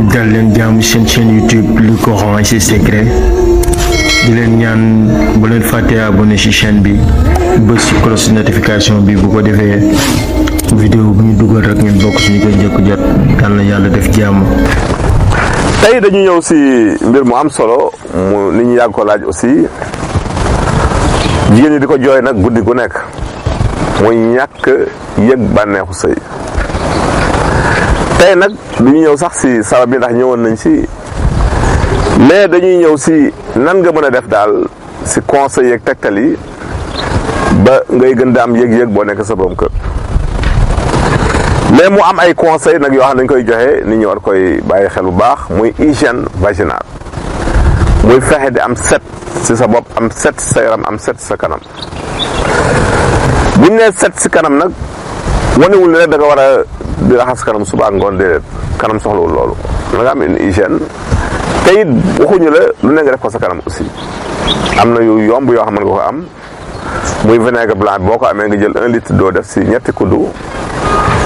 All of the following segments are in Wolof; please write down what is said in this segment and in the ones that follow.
dal leen jaamu seen chaîne YouTube Le Coran et ses secrets di leen ñaan bu leen fàtte abonné ci chaîne bi bës ci cloche notification bi bu ko defee vidéo bu ñu dugal rek ngeen bokk suñu koy njëkk jot yal na yàlla def jàmm. tey dañu ñëw si mbir mu am solo mu nit ñi yàgg ko laaj aussi jigéen ñi di ko jooy nag guddi gu nekk muy ñàkk yëg bànneexu sëy. tey nag du ñu ñëw sax si sabab bi ndax ñëwoon nañ si mais dañuy ñëw si nan nga mën a def daal si conseil yeeg tegtal yi ba ngay gën da am yëg-yëg boo nekk sa borom kër. mais mu am ay conseil nag yoo xam ne dañ koy joxe nit ñi war koy bàyyi xel bu baax muy hygiène vaginale muy fexe di am set si sa bopp am set si sa yaram am set si sa kanam. buñ nee set si kanam nag wanewul ne rek da nga war a di raxas kanam suba ak ngoon déedéet kanam soxlawul loolu da nga am une hygiène te it waxuñu la lu ne nga def ko sa kanam aussi am na yu yomb yoo xam ne nga ko am muy vinaigre blanc boo ko amee nga jël 1 litre d'eau def si ñetti kuddu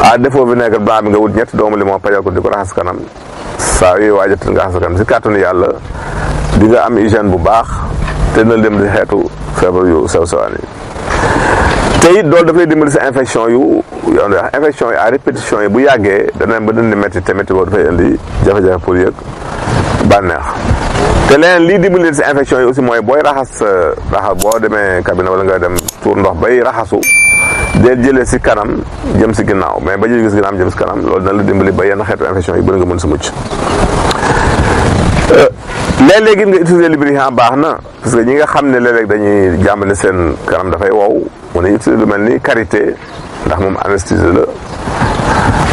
à défaut vinaigre blanc bi nga wut ñetti doomu limon pajal ko di ko raxas kanam saa yooyu waajatal nga raxas kanam si kàttanu yàlla di nga am hygiène bu baax te na dem di xeetu feebar yu sew sewaan yi te it loolu daf lay dimbali sa infection yu infection yi à répétition yi bu yàggee dana ba dindi métti te métti boobu dafay indi jafe-jafe pour yëg bànneex te leneen lii dimbali si infection yi aussi mooy booy raxas boo demee cabinet wala nga dem tuur ndox bay raxasu dee jëlee si kanam jëm si ginnaaw mais ba jëlee si ginnaaw jëm si kanam loolu dina la dimbali ba yenn xeetu infection yi bëri nga mën si mucc. léeg-léegi nga utiliser lubrifiant baax na parce que ñi nga xam ne léeg-léeg dañuy jàmm ne seen kanam dafay wow mu ne utiliser lu mel ni karité ndax moom anesthésie la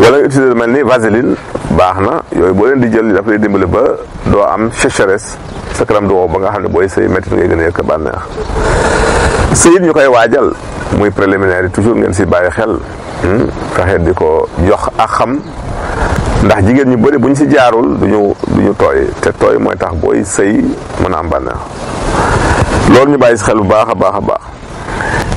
wala nga utiliser lu mel ni vaseline baax na yooyu boo leen di jël daf lay dimbali ba doo am sécheresse sa kanam du wow ba nga xam ne booy sëy métti ngay gën a yëkk bànneex. sëy it ñu koy waajal muy préliminaire yi toujours ngeen si bàyyi xel fexe di ko jox ak xam ndax jigéen ñu bëri bu ñu si jaarul duñu tooy te tooy mooy tax booy sëy mën a am bànneex loolu ñu bàyyi si xel bu baax a baax a baax.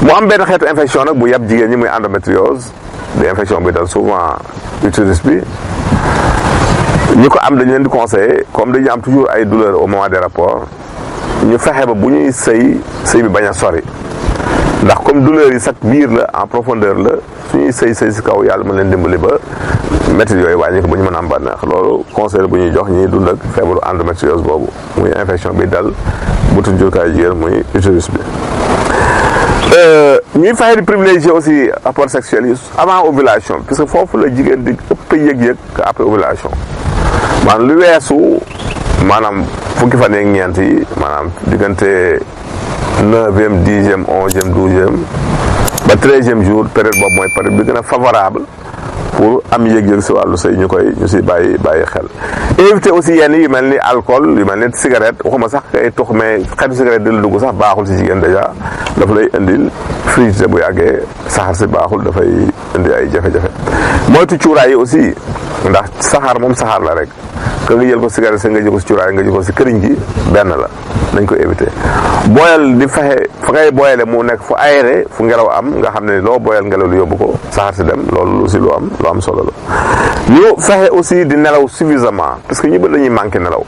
mu am benn xeetu infection nag bu yab jigéen ñi muy endométriose di infection bi dal souvent utérus bi ñi ko am dañu leen di conseiller comme dañu am toujours ay douleurs au moment des rapports ñu fexe ba bu ñuy sëy bi bañ a sori ndax comme douleur yi sax biir la en profondeur la suñuy sëy si kaw yàlla mën leen dimbali ba métti yooyu wàññi ko ba ñu mën a am bànneex loolu conseil bu ñuy jox ñiy dund ak feebaru endométriose boobu muy infection bi dal butu njurukaay jigéen muy utérus bi. ñuy fexe di privilégier aussi rapport sexuel yi avant ovulation parce que foofu la jigéen di ëpp yëg-yëg après ovulation maanaam lu weesu maanaam fukki fan yeeg ñeent yi maanaam diggante 9e 10e 11e 12e ba 13e jour période boobu mooy période bi gën a favorable pour am yëg-yëg si wàllu sëy ñu si bàyyi xel. éviter aussi yenn yu mel ni alcool yu mel ni cigarette waxuma sax kay tux mais xeetu cigarette di la dugg sax baaxul si jigéen déjà dafa lay indil frigidité bu yàggee saxaar si baaxul dafay indi ay jafe-jafe. moytu cuuraay yi aussi ndax saxaar moom saxaar la rek que nga jël ko cigarette si nga jël ko si cuuraay nga jël ko si këriñ gi benn la nañ ko éviter. booyal di fexe fa ngay booyale mu nekk fu aéré fu ngelaw am nga xam ne loo booyal ngelaw lu yóbbu ko saxaar si dem loolu aussi lu am solo la. ñu fexe aussi di nelaw suffisamment parce que ñu bëri dañuy manqué nelaw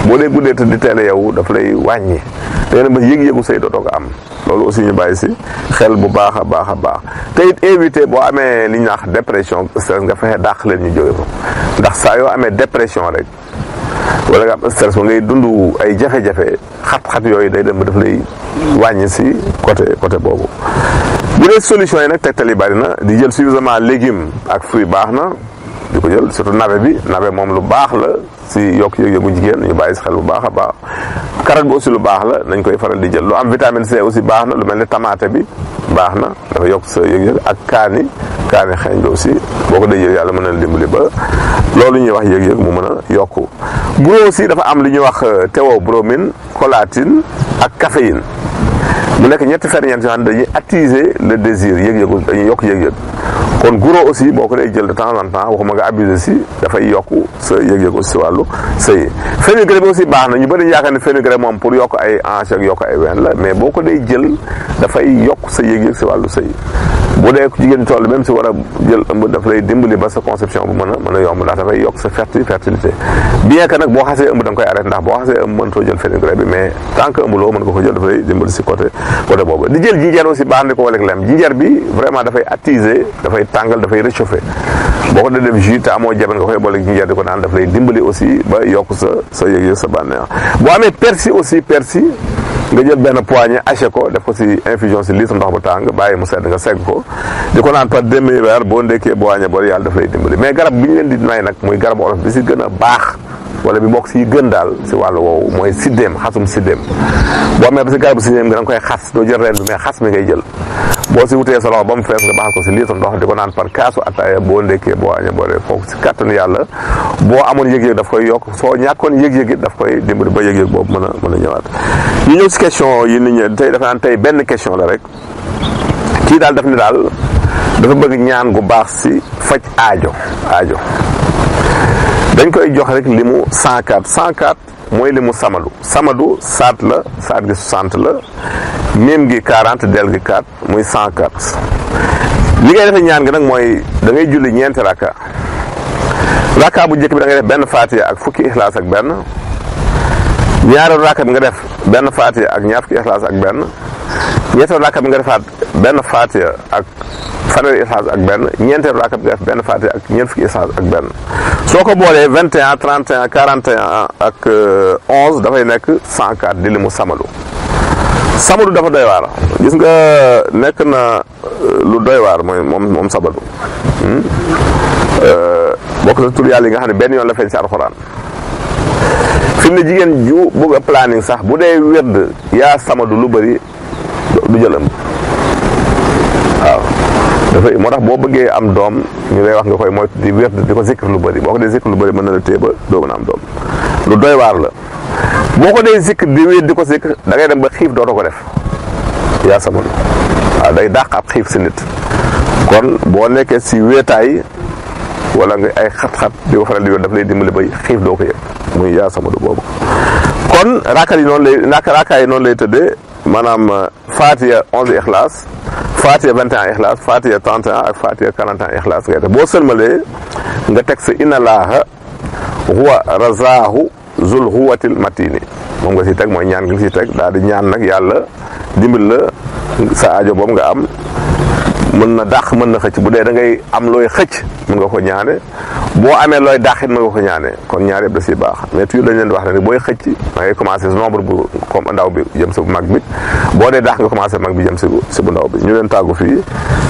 boo dee guddee te di teel a yow daf lay wàññi te ba yëg-yëgu sëy dootoo ko am loolu aussi ñu bàyyi si xel bu baax a baax a baax te it éviter boo amee li ñuy wax dépression stress nga fexe dàq leen ñu jóge ko ndax saa yoo amee dépression rek wala nga am stress ba ngay dund ay jafe-jafe xat-xat yooyu day dem ba daf lay wàññi si côté boobu. bu dee solution yi nag tegtal yi bari na di jël suffisamment légumes ak fruits baax na di ko jël surtout navet moom lu baax la si yokk yëg-yëgu jigéen ñu bàyyi si xel bu baax a baax. carotte bi aussi lu baax la nañ koy faral di jël lu am vitamine C aussi baax na lu mel ni tomate bi baax na dafa yokk sa yëg-yëg ak kaani xeeñ bi aussi boo ko dee jël yàlla mën na dimbali ba loolu ñuy wax yëg-yëg mu mën a yokku. guro aussi dafa am lu ñuy wax théobromine collatine ak caféine mu nekk ñetti ferñeent yoo xam ne dañuy attiser le désir yëg-yëgu dañuy yokk yëg-yëg kon guro aussi boo ko dee jël de temps en temps waxuma nga abuser si dafay yokku sa yëg-yëg aussi si wàllu sëy. fenugrec bi aussi baax na ñu bëri yaakaar ne fenugrec moom pour yokk ay hanche ak yokk ay ween la mais boo ko dee jël dafay yokk sa yëg-yëg si wàllu sëy bu dee jigéen toll même si war a jël ëmb daf lay dimbali ba sa conception bu mën a yomb ndax dafay yokk sa fertilité bien que nag boo xasee ëmb da nga koy arrêté ndax boo xasee ëmb mënatoo jël fenugrec bi mais tant que ëmbuloo mën nga ko jël daf lay dimbali si côté boobu. di jël jinjeer aussi baax na ko wala lem jinjeer bi vraiment dafay attiser dafay tàngal dafay réchauffer boo ko dee def jus te amoo jaben nga koy boole jinjeer di ko naan daf lay dimbali aussi ba yokk sa yëg-yëg sa bànneex. boo amee persil aussi nga jël benn poignée haché ko def ko si infusion si litre ndox bu tàng bàyyi mu sedd nga segg ko di ko naan par demi-verre boo ndekkee boo añee bari yàlla daf lay dimbali. mais garab bi ñu leen di may nag muy garabu olof bi si gën a baax wala bi bokk si gën daal si wàllu woowu mooy siddéem xasum siddéem. boo amee ba si garabu siddéem gi da nga koy xas doo jël reen bi mais xas mi ngay jël boo si wutee sa loxo ba mu fees nga baxal ko si litre ndox di ko naan par kaasu ataaya boo ndekkee boo añee bari kooku si kàttanu yàlla boo amoon yëg-yëg daf koy yokk soo ñàkkoon yëg-yëg it daf koy dimbali ba yëg-yëg boobu mën a ñëwaat. ñu ñëw si question yi nit ñi tey dafa naan tey benn question la rek kii daal daf ni daal dafa bëgg ñaan gu baax si faj aajo dañ koy jox rek li mu 104 mooy li mu samadu saat la saat gi 60 la miim gi 40 del gi 4 muy 104 li ngay defee ñaan gi nag mooy da ngay julli ñeenti rakka bu njëkk bi da ngay def benn faatiya ak fukki ixlaas ak benn ñaareelu rakka bi nga def benn faatiya ak ñaar fukki ixlaas ak benn ñetteelu rakka bi nga defaat benn faatiya ak fanweeri ixlaas ak benn ñeenteelu rakka bi nga def benn faatiya ak ñeent fukki ixlaas ak benn soo ko boolee 21 31 41 ak 11 dafay nekk 104 di li mu samadu dafa doy waar gis nga nekk na lu doy waar mooy moom sabadu bokk na tur yàlla yi nga xam ne benn yoon la feeñ si alxuraan fi mu ne jigéen ju bëgg a planning sax bu dee wérd yaa samadu lu bëri du jël ëmb waaw dafay moo tax boo bëggee am doom ñu lay wax nga koy moytu di wérd di ko zikr lu bëri boo ko dee zikr lu bëri mën na la téye ba doo mën a am doom lu doy waar la boo ko dee zikr di wéet di ko zikr da ngay dem ba xiif dootoo ko def yaa samadu waaw day dàq ab xiif si nit kon boo nekkee si wéetaay wala nga ay xat-xat di ko faral di yoon daf lay dimbali ba xiif doo ko yëg muy yaa samadu boobu kon raakaar yi noonu lay tëddee maanaam Fatiha 11 ixlaas Fatiha 21 ixlaas Fatiha 31 ak Fatiha 41 ixlaas ngay def boo sëlmalee nga teg sa inna laaha huwa razaahu zul huwatil matini moom nga si teg mooy ñaan nga si teg daal di ñaan nag yàlla dimbali la sa aajo boobu nga am mën na dàq mën na xëcc bu dee da ngay am looy xëcc mën nga ko ñaane boo amee looy dàqit mën nga ko ñaane kon ñaar yëpp da si baax mais toujours dañ leen di wax ne booy xëcc da ngay commencé si nombre bu comme ndaw bi jëm si bu mag bi boo dee dàq nga commencé mag bi jëm si bu ndaw bi ñu leen tàggu fii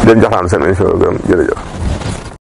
leen joxlaan seen émission gërëm jërëjëf